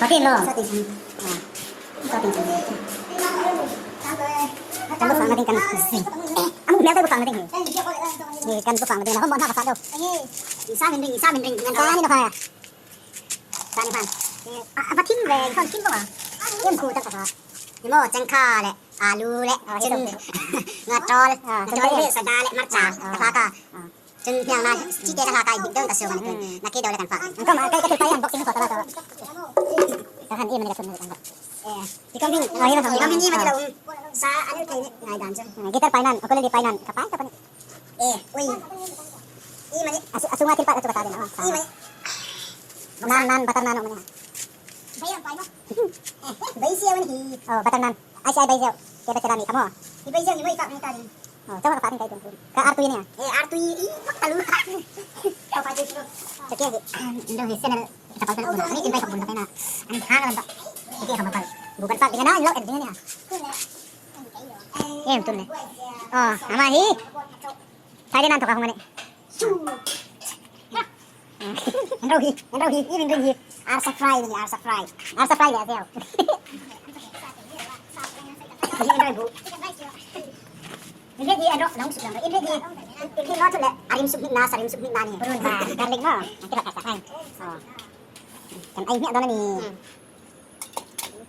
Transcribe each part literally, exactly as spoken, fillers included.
Fatin lo. Fatin. Kan bu fangna ding kan zing. Eh, amu mel ta bu fangna ding. Ni kan bu fangna ding. Hom bon ha ka fa do. Isa min ring, isa min ring. Ngan ta ni na fa. Ta ni fan. Eh, a, a, fatin le, kon tin ko ma. Em ku ta ka fa. Ni mo chengkha le. Alu le, chun, nga tol, tol le, sada le, marcha, ka fa ka. Chun hieng na, chi te ka fa ka, dik don ka su ni. Na ki do le kan fa. Ang ko ma, kai ka thil pai unboxing ko ta la to. Ka han i mani ka sun ni kan. Eh, ti kong hing, oh, hi ma kong hing. Kong hing i mani lo. Sa, anu thei ni, ngai dan chun. Guitar pai nan, ukulele pai nan, ka pai ka pani. Eh, ui. I mani. Asu, asu nga thil pa, asu ka ta den, oh. I mani. Nan, nan, butter nan, oh, mani. Bai ang pai mo. Eh, bai siya mani hi. Oh, butter nan. Ai, sai bai zeu. Ke ba chara mi kamo. Hi bai zeu hi moi fak ni ta ding. Oh, chama ka fak ni kai tum tum. Ka ar tu ni a. Eh, ar tu i, i, fak talu. Ka fak tu. Chake hi. Indo hi channel. Ka fak talu. Ani tin bai fak bun ka na. Ani ha ka ba. Ke ka ma fak. Bu kan fak ding na, lo en ding ni a. Em tun ne. Oh, ama hi. Sai de nan to ka hung ne. Chu. An ro hi, an ro hi, i min ring hi. Arsa fry ni, arsa fry. Arsa fry le zeu. Hi an ro bu. In ri hi an ro, long suk long. In ri hi. In ri lo chu le. Arim suk ni na, sarim suk ni na ni. Purun ba, garlic mo. An kira ka sa hai. Oh. Kan ai mi don ni.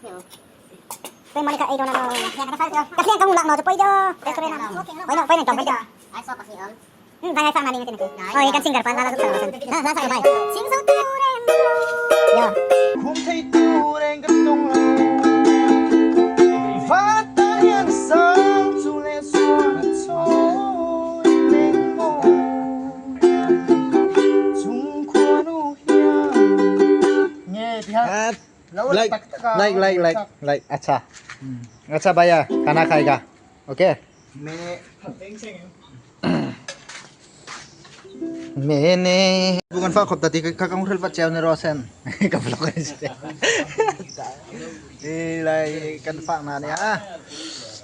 Hmm. Poi Monica, ei, dona no. Ka hlieng ka hung lak naw chu poi de. Restaurant a. Poi naw, poi naw, poi naw. Ai, so ka hlieng. Hmm, vai, vai, fang na ding, tin, tin. Oi, kan singer pa, la, la, la, la, la, la, la, vai. Sing so tu reng. Yo. Khum thei tu reng kan tung lo. Fata Like, like, like, like, like. Acha. Acha, bhaiya, khana khayega. Okay. Mene. Bu kan fak khop ta ti ka kang hril vat cheu ni ro sen. Ka vlog ni se. Ei lai kan fak na ni a.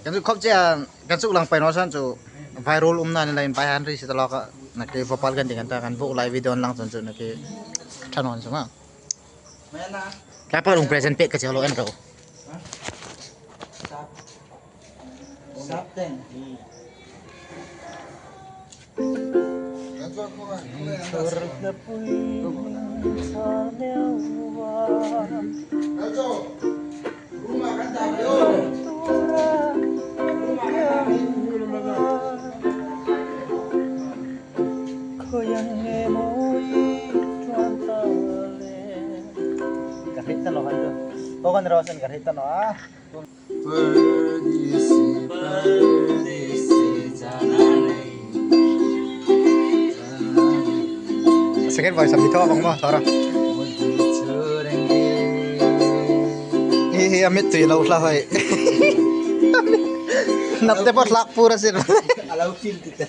Kan chu khop che a, kan chu lang pai naw san chu viral um na ni lai in pai han ri si ta lo ka. Na ke Bhopal kan ding kan ta kan bu lai video lang chun chu na ke thanon chu ma. Ka pa rung present pek ka che lo en ro. Ka hriet ta naw han chu. Aw kan ro sen ka hriet ta naw a. Second voice a mi thaw vong maw, thaw ra. Hi hi, a mit tui lo hla hoi. Nap te pot lak pura sin. A lo feel ti ta.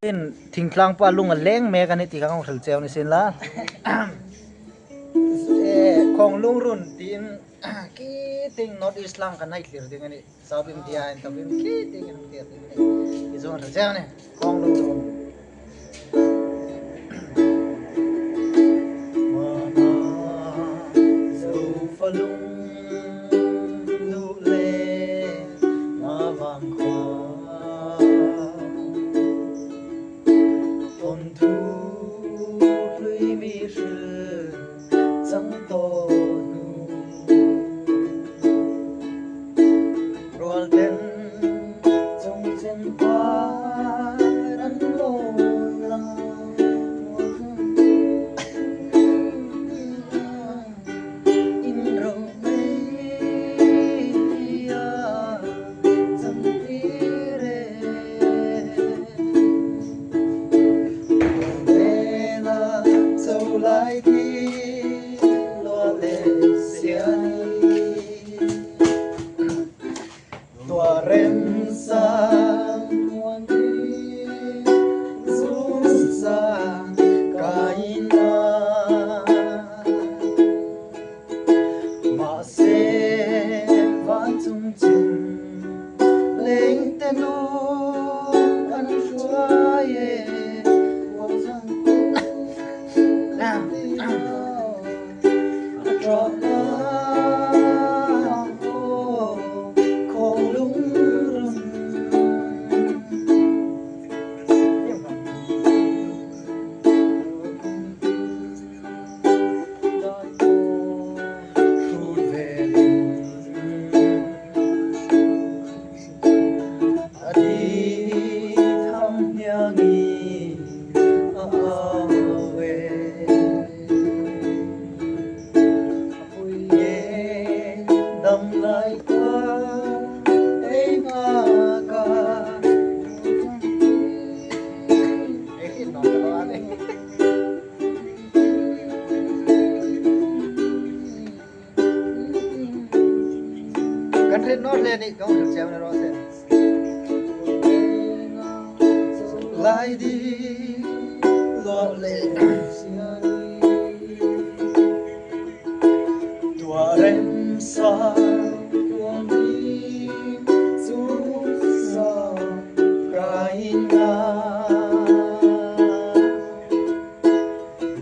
In thingtlang pa lung a leng mek a ni ti ka hung hril cheu ni sin la. Eh, Khawng Lung Run tiin, ki ting North East lang kan hai thlir ding a ni. South India in tawkin ki ting in thlir ding a ni. Ki zong hril cheu ni. Khawng Lung Run. Mama, Zofa Lung, Nuh le, Mavang Khua. Thawnthu hlui mi hril chang tawh nu. Rual ten chung chen par an lo lang. In ro mei a chang ti re. Mena chau lai ti lo le sia ni. Tua rem sang wan ti zung sang ka ina. Mahse, van chung chin leng te nu an hruai e, kuang zang ku. A ṭawk a, Khawng Lung Run. Kan hriet naw hle ni, kan hriet cheu ni raw se. Lai di lo le sia ni. Tua rem sa tua mi su sa ka ina.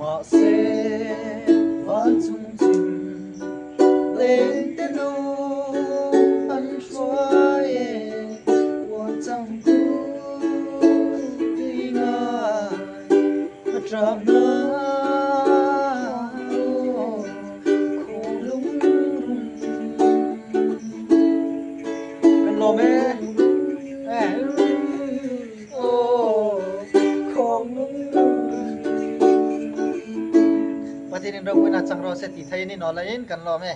Mahse, van chung chin leng te nu an hruai e, kuang zang ku ti ngai a ṭap na. Khawng Lung Run. Kan lawm e. Eh. Oh, Khawng Lung Run. Pathienin ropuina chang raw se ti thei ni naw leiin kan lawm e.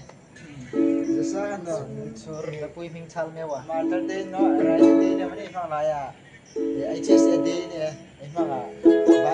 Zesa naw. Chur, ka pui hming chal meu a. Mother's Day naw, Rice Day naw, mani naw lai a. Ei che se de ne, ei hmanga.